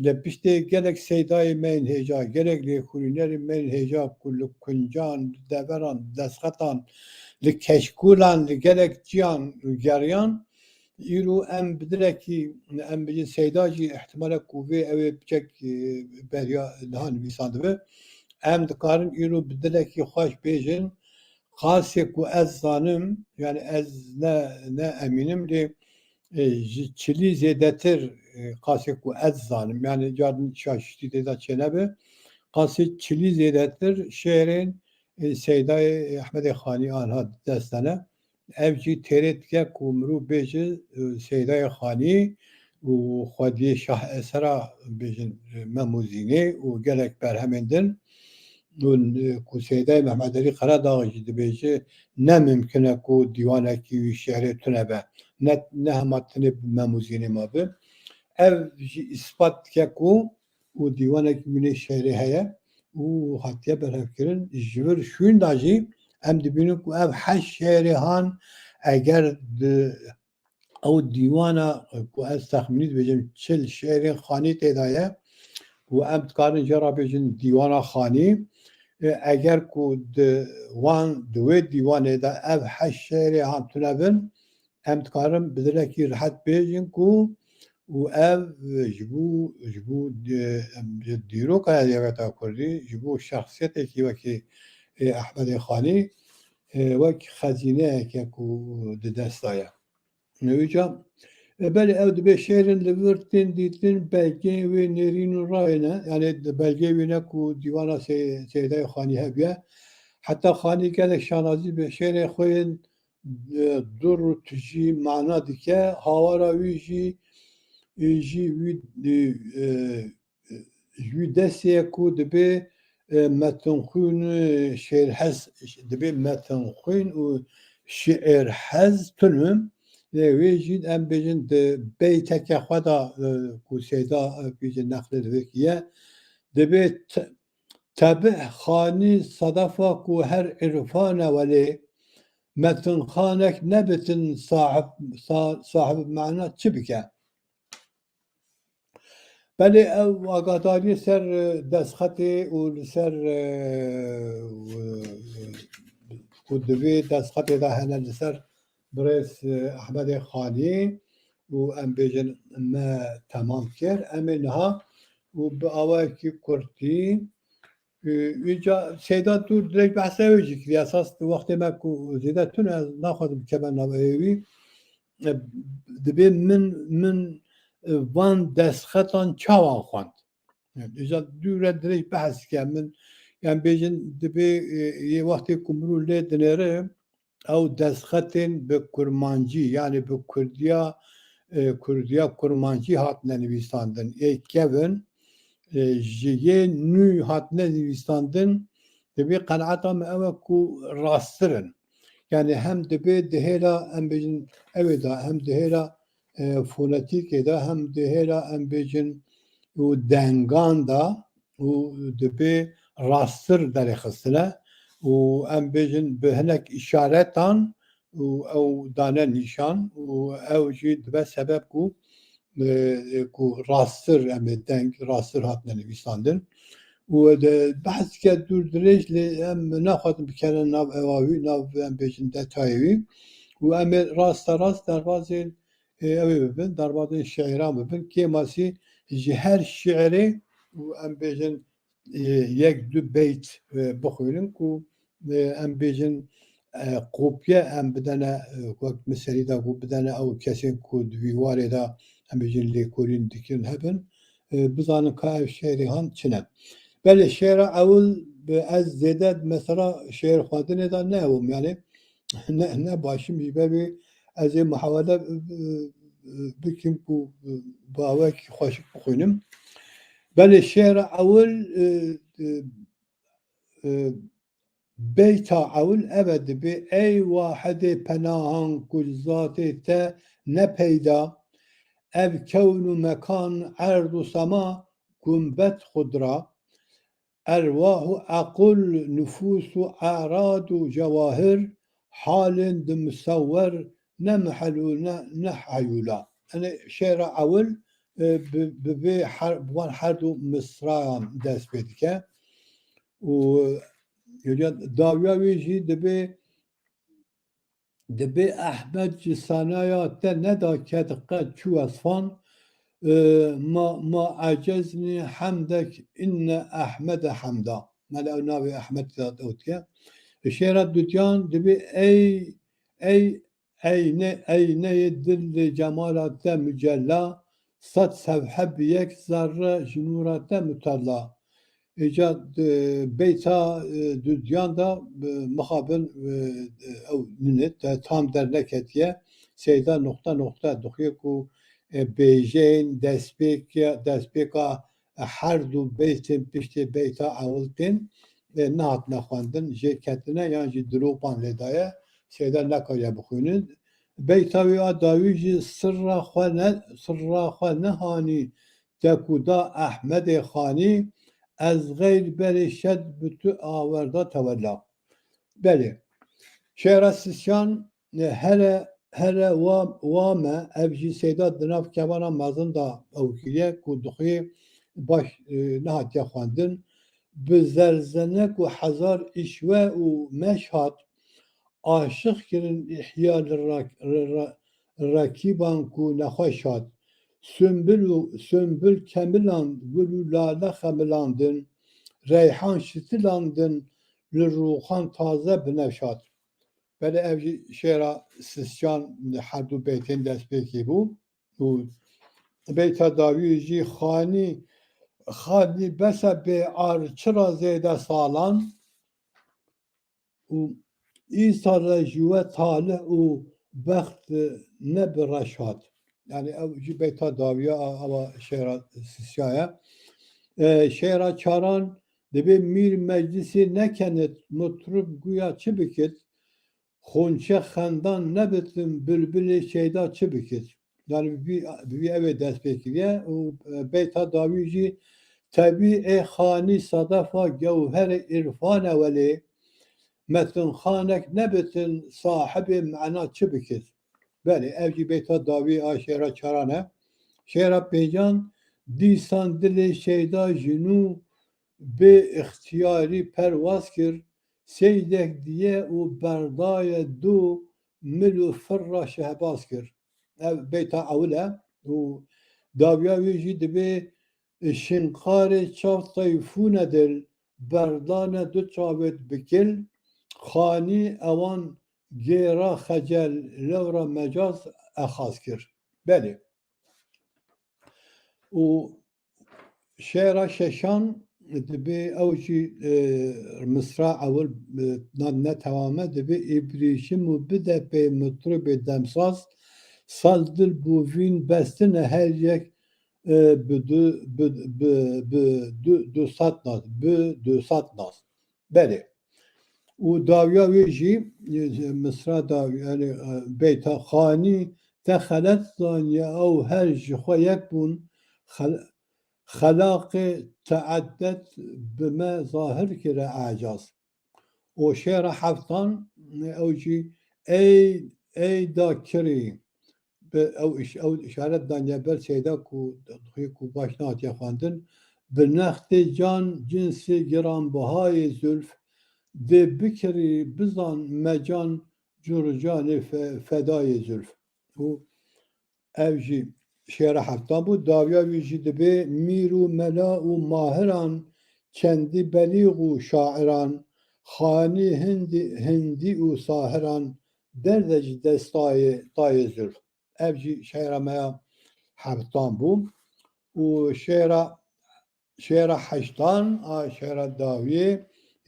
li piştê gelek seydayê me yên hêja, gelek lêkolînerên me yên hêja ku li kuncan, li deveran, destxetan, li keşkûlan, li gelek ciyan geriyan, îro em bi dilekî, em bijin seyda jî ihtimale ku vê ew ê piçek, e, beriya niha nivîsandibe. Em dikarin îro bi dilekî xweş bêjin, qasê ku ez zanim, yani ez ne, ne emînim lê, e, ji çilî zêdetir, e, qasê ku ez zanim, yani carin şaştî tê de çênebe, qasê çilî zêdetir şêrên, e, Seydayê Ehmedê Xanî anha dest de ne. Ev jî têrê dike ku mirov bêje, e, Seydayê Xanî û xwediyê şah esera bêjin, e, Mem û Zînê û gelek berhemên din. Û, e, ku Seydayê Mehmed Elî Karadağ jî dibêje, ne mimkin e ku dîwanekî wî şêrê tune be. Ne, ne hema tenê bi Mem û Zînê ma bi. Ev jî îspat dike ku û dîwanekî wî nê şêrê heye û hatiye berhevkirin. Ji vir şûn de jî em dibînin ku ev heşt şêrê han eger di ew dîwana ku ez texmînî dibêjim çil şêrên Xanî tê de ye û em dikarin jê re bêjin dîwana Xanî. E, eger ku di wan, di wê dîwanê de ev heşt şêrê han tune bin, em dikarin bi dilekî rihet bêjin ku û ev ji bo, ji bo, e, em, ji dîroka edebiyata kurdî, ji bo şexsiyetekî wekî, e, Ehmedê Xanî, e, wek xezîneyeke ku di dest de ye. Newîca, e, belê ew dibê şêrên li vir tên dîtin, belgeyên wê nêrîn û rayê ne, yani di belgeyê wê ne ku dîwana Sê-, Seydayê Xanî hebiye. Heta Xanî gelek şanazî bi şêrên xwe yên, e, dur û tijî mana dike. Hawara wî jî, e, jî wî, e, e, ji wî destê ye ku dibê, e, metinxwîn, e, şêrhez, dibê metinxwîn û şiîrhez tune. Lê wê jî em bêjin di beyteke xwe de, e, ku Seyda, e, bêjin neqlê li vê kiriye. Dibê te-, tebih Xanî sedefa ku her îrfan e welê, metinxanek nebitin sahib, sa-, sahib mana çi bike? Belê ew agadariyê ser, e, destxetê û li ser, e, ku di vê destxetê de hene li ser birêz, e, Ehmedê Xanî û em bêjin me temam kir. Em ê niha û bi awayekî kurtî, e, îca Seyda tu dirêj behsa wê jî kiriye. Esas wextê me ku zêde tune ez naxwazim bikeve navê wî. E, dibê min, min, e, van destxetan çawan xwend? Yani, îca dûre dirêj behs dike min, yani bêjin dibê, e, yê wextê ku mirov lê dinêre, ew destxetên bi kurmancî, yani bi kurdiya, e, kurdiya kurmancî hatine nivîsandin. Ê kevin, e, ji yê nû hatine nivîsandin, dibê qenaeta min ew e ku rasttir in. Yani hem dibê di hêla, em bêjin, ew ê de, hem di hêla, e, fonetîkê de, hem di hêla, em bêjin, û dengan de û dibê rasttir derêxistine û em bêjin bi hinek îşaretan û ew dane nîşan û ew jî dibe sebeb ku, e, ku rasttir, em ê deng rasttir hatine nivîsandin. Û de behs dike dûr dirêj lê em naxwazin bikene nav ewa wî, nav em bêjin detayê wî. Û em ê rasta rast derbazên, e, ew ê bibin, derbazên şiîran bibin. Kêmasî ji her şiîrê û em bêjin, e, yek du beyt, e, bixwînin ku, e, em bêjin, e, kopye em bidene, e, wek min serî de got, bidene ew kesên ku di vî warê de em bêjin lêkolîn dikirin hebin, e, bizanin ka ev şêrê han çi ne. Belê şêra ewil bi ez zêde mesela şêr xwendinê de ne ewim, yani ne, ne başim ji ber wê ez ê muhawele, e, e, bikim ku, e, bi awekî xweşik bixwînim. Belê şêra ewil, e, e, e, beyta ewil ev e dibê: Ey wahidê penahan ku li zatê te ne peyda, ev kewn û mekan, erd û sema gumbet xudra, erwah û equl, nufûs û erad û cewahir, halên di musewwer ne mihel û ne, ne heyûla. Yani şêra ewil, e, bi, bi vê her, bi van her du misrayan dest pê dike. Û, e, dawiya wê jî dibê, dibê Ehmed ji sanaya te neda ked qet çû esfan, e, ma, ma eceznî hemdek inne Ehmede hemda. Mele ew navê Ehmed zat ew dike. Şêra dudiyan dibê ey, ey eyne, eyneyê dil li cemala te mucella, sed sevhe bi yek zerre ji nûra te mutella. Îca, e, beyta, e, dudiyan de, e, mixabin, e, ew nîne, te tam derneketiye. Seyda noqte noqte dixuye ku, e, bêjên destpêk-, destpêka her du beytên piştê beyta ewil tên, e, nehatine xwendin, jê ketine yan jî dilopan lê daye, Seyda nekariye bixwînin. Beyta wî a dawî jî sirra xwe ne, sirra xwe nehanî te ku da Ehmedê Xanî, ez xeyr berê şed bi tu awerda tewella. Belê. Şêra sisyan, e, here, here wa, wa me, ev jî Seyda di nav kevana mezin de ew kiriye ku dixwê baş, e, nehatiye xwendin. Bi zerzenek û hezar îşve û meşhat aşiq kirin îhya li rak-, li ra-, rakîban ku nexweş hat. Sumbil û, sumbil kemiland, gul û lale xemilandin, reyhan şitilandin, li rûxan taze binevşat. Belê ev jî şêra sisyan her du beytên destpêkê bû. Û beyta dawî jî Xanî, Xanî bese bê ar çira zêde salan û îsal re ji we talih û bext ne bi reş hat. Yani ew jî beyta dawiya a-, ava şêra sisya ye. E, şêra çaran dibê mîr meclisê nekenit, mutrib guya çi bikit? Xonçe xendan nebitin, bilbilê şeyda çi bikit? Yani bi, bi vî ev ê dest pê kiriye û, e, beyta dawî jî tebî ê Xanî sedefa gewherê îrfan e welê, metinxanek nebitin, sahibê mena çi bikit? Belê, ev jî beyta dawî a şêra çaran e. Şêra pêncan, dîsan dilê şeyda ji nû bê ixtiyarî perwaz kir, seydek diye û berdaye du mil û firra şehbaz kir. Ev beyta ewil e û dawiya wî jî dibê şinqarê çav teyfûne dil, berdane du çavêt bi kil, Xanî ewan gêra xecel, lewra mecaz exaz kir. Belê. Û şêra şeşan dibê ew jî, e, misra ewil, e, na-, ne tewam e, dibê îbrîşim û bide pê mitribê demsaz, sal dil bûvîn bestine her yek, e, bi du, bi, bi, bi du, du sed nas, bi du sed nas. Belê. Û dawiya wê jî, e, misra da, yani, e, beyta Xanî te xelet zaniye, ew her ji xwe yek bûn, xel-, xelaqê teeddet bi me zahir kire ecaz. Û şêra heftan, ew jî ey, ey da kirî, bi ew îş-, ew îşaret daniye ber şeyda ku dixwî ku baş nehatiye xwendin. Bi nextê can cinsê giranbihayê zülf, dê bikirî bizan mecan curcanê fe-, fedayê zülf. Û ev jî şêra heftan bû. Dawiya wî jî dibê mîr û mela û mahiran, çendî belîx û şairan, Xanî hindî, hindî û sahiran derde ji destayê tayê zülf. Ev jî şêra me ya heftan bû. Û şêra, şêra heştan a şêra dawiyê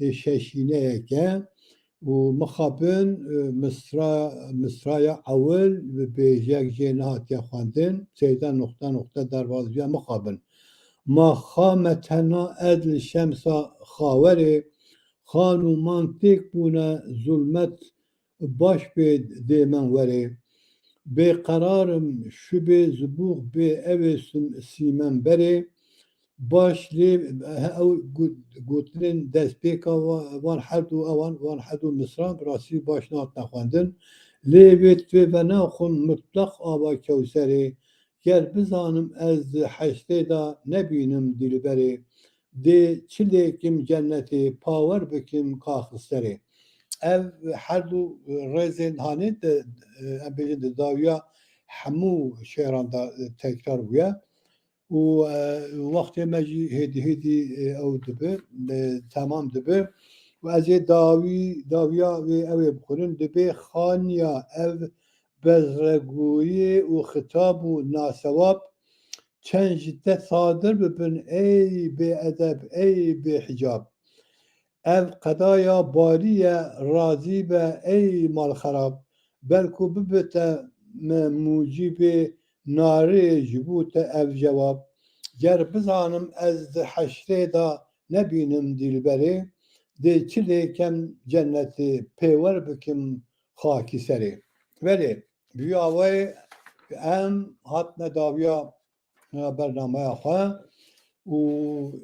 ê şeşîneyeke û mixabin, e, misra, misraya ewil bi bêjek jê nehatiye xwendin, seyda nuqte nuqte derbas biya mixabin. Ma xa me tena edl şemsa xawerê, xan û man têk bûne zulmet baş pê dêmen werê. Bêqerar im, şibê zibûx bê ewê sim-, sîmen berê. Baş lê he-, ew got-, gotinên destpêka wa-, van her du ewan, van her du misran bi rastî baş nehatine xwendin. Lê vê divê venaxwim mutleq ava Kewserê. Ger bizanim ez di heştê de nebînim dîlberê. Dê çi lêkim cennetê, pawer bikim kaxisterê. Ev her du rêzên hanê di, em bêjin di dawiya hemû şêran de tekrar bûye. Û, e, wextê me jî hêdî hêdî, e, ew dibe, e, temam dibe. Û ez ê dawî, dawiya wê ew ê bixwînim. Dibê xaniya ev bezregûyê û xitab û nasewab çend ji te sadir bibin, ey bêedeb, ey bêhicab. Ev qedaya balî ye, razî be, ey malxerab. Belku bibite me mûcîbê narê ji bo te ev cewab. Ger bizanim ez di heşrê de nebînim dîlberê, dê çi lê kem cennetê, pêwer bikim xakî serê. Belê, bi wî awayê em hatine dawiya, e, bernameya xwe û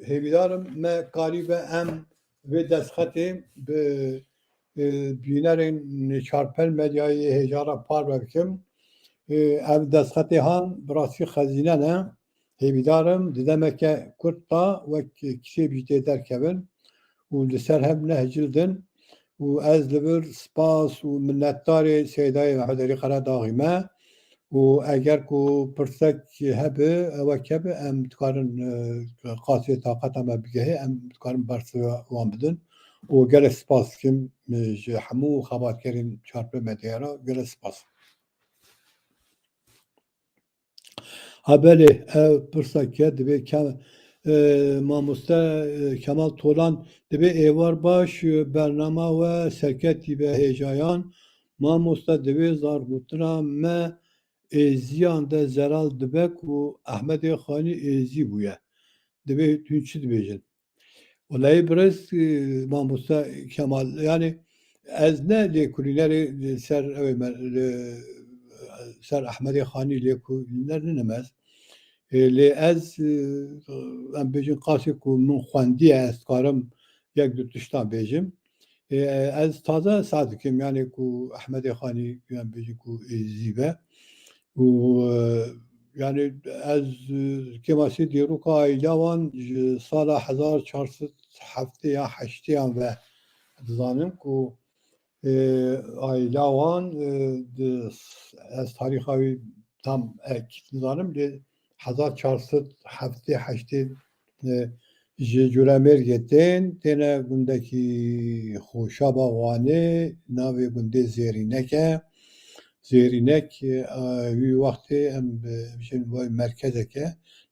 hêvîdar im me karîbe em vê destxetê bi, e, bînerên Çarpel Medyayê hêja re parve bikim. E, ev destxetê han bi rastî xezîne ne. Hêvîdar im di demeke kurt de wek kitêb jî tê derkevin û li ser hev neh cild in û ez li vir spas û minnetdarê Seydayê Mehmed Elî Qeredaxî me û eger ku pirsek hebe, ewek hebe, em dikarin, e, qasê taqeta me bigehê, em dikarin bersiva wan bidin û gelek spas dikim, e, ji hemû xebatkerên Çarpê Medyaya re gelek spas. Ha belê, ev pirsa ke dibê Ke-, e, mamoste, e, Kemal Tolan dibê êvar baş, e, bernama we serketî be hêjayan. Mamoste dibê zargotina me êziyan de zelal dibe ku Ehmedê Xanî êzî bûye. Dibê hûn çi dibêjin? Welehî birêz, e, mamoste Kemal, yani ez ne lêkolînerê li ser ew ê me-, li ser Ehmedê Xanî lêkolîner ninim ez. E, lê ez, e, em bêjin qasê ku min xwendiye, ez dikarim yek du tiştan bêjim. E, ez taze saz dikim, yani ku Ehmedê Xanî, em bêjin ku êzî be. Û, e, yani ez, e, kêmasî dîroka aîla wan ji sala hezar çar sed heftê ya heştê yan ve dizanim ku, e, aîla wan, e, di, ez tarîxa wî tam ekîd nizanim, lê hezar çar sed heftê heştê, e, ji Colemêrgê tên, têne gundekî Xoşaba Wanê, navê gundê Zêrînek e. Zêrînek, e, wî wextê em, e, bijin vay merkezeke,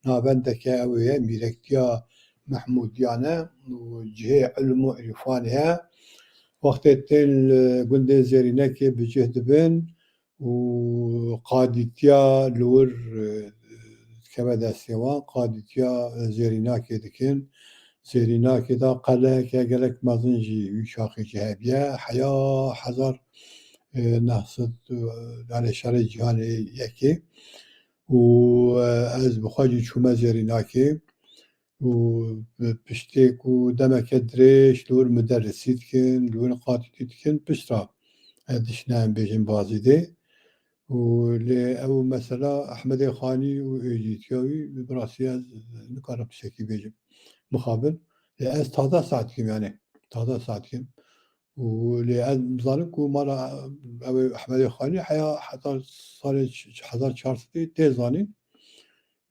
navendeke ew ê ye, mîrektiya Mehmûdiyan e û cihê ilm û irfanê ye. Wextê tên li gundê Zêrînekê bi cih dibin, û qadîtiya li wir, e, dikeve destê wan, qadîtiya Zêrînakê dikin. Zêrînakê de qeleyeke gelek mezin jî wî çaxê jî hebiye. Heya hezar, e, neh sed, e, yani şerê cîhanê yekê. Û, e, ez bi xwe jî çûme Zêrînakê. û piştê ku demeke dirêj li wir muderrisî dikin, li wir qatîtî dikin, piştre, e, dişine em bêjin Bazîdê. Û lê ew mesela Ehmedê Xanî û êzîtiya wî bi rastî ez nikarim tiştekî bêjim. Mixabin. Lê ez taze saz dikim yani. Taze saz dikim. Û lê ez dizanim ku mala ew ê Ehmedê Xanî heya heta salê hezar çar sedî tê zanîn.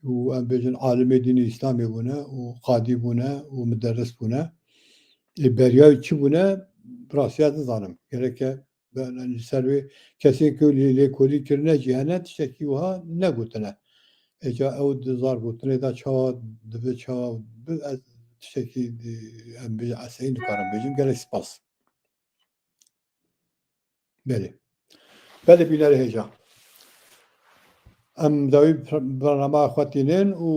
Û em bêjin alimê dînê Îslamê bûne û qadî bûne û muderris bûne. Ê beriya wî çi bûne? bi rastî ez nizanim. Gereke li ser wê kesên ku lê lêkolîn kirine jî hene tiştekî wiha negotine. Êca ew di zar gotinê de çawa dibe çawa bi ez tiştekî em bêjin eseyî nikarim bêjim. Gelek spas. Belê. Belê bînerê hêja. Em dawî bernama xwe tînin û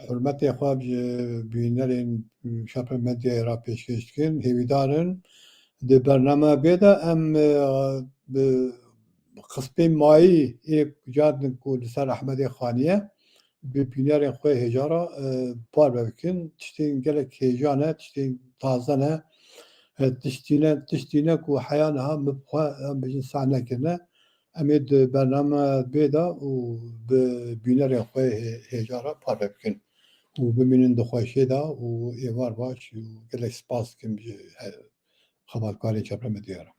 hurmetê xwe ji bînerên Şapel Medyayê re pêşkêş dikin. Hêvîdar in di bernama bê de em, e, bi qismê mayî ê cardin ku li ser Ehmedê Xaniye bi bînerên xwe hêja re, e, parve bikin. Tiştên gelek hêja ne, tiştên taze ne. E, tiştî ne, tiştî ne ku heya niha min bi xwe, em bêjin, seh nekirine. Em ê di bername bê de û bi bînerên xwe hê-, hêja re parve bikin. Û bimînin di xweşiyê de û êvar baş û gelek spas dikim ji he-, xebatkarê Çepre Medya re.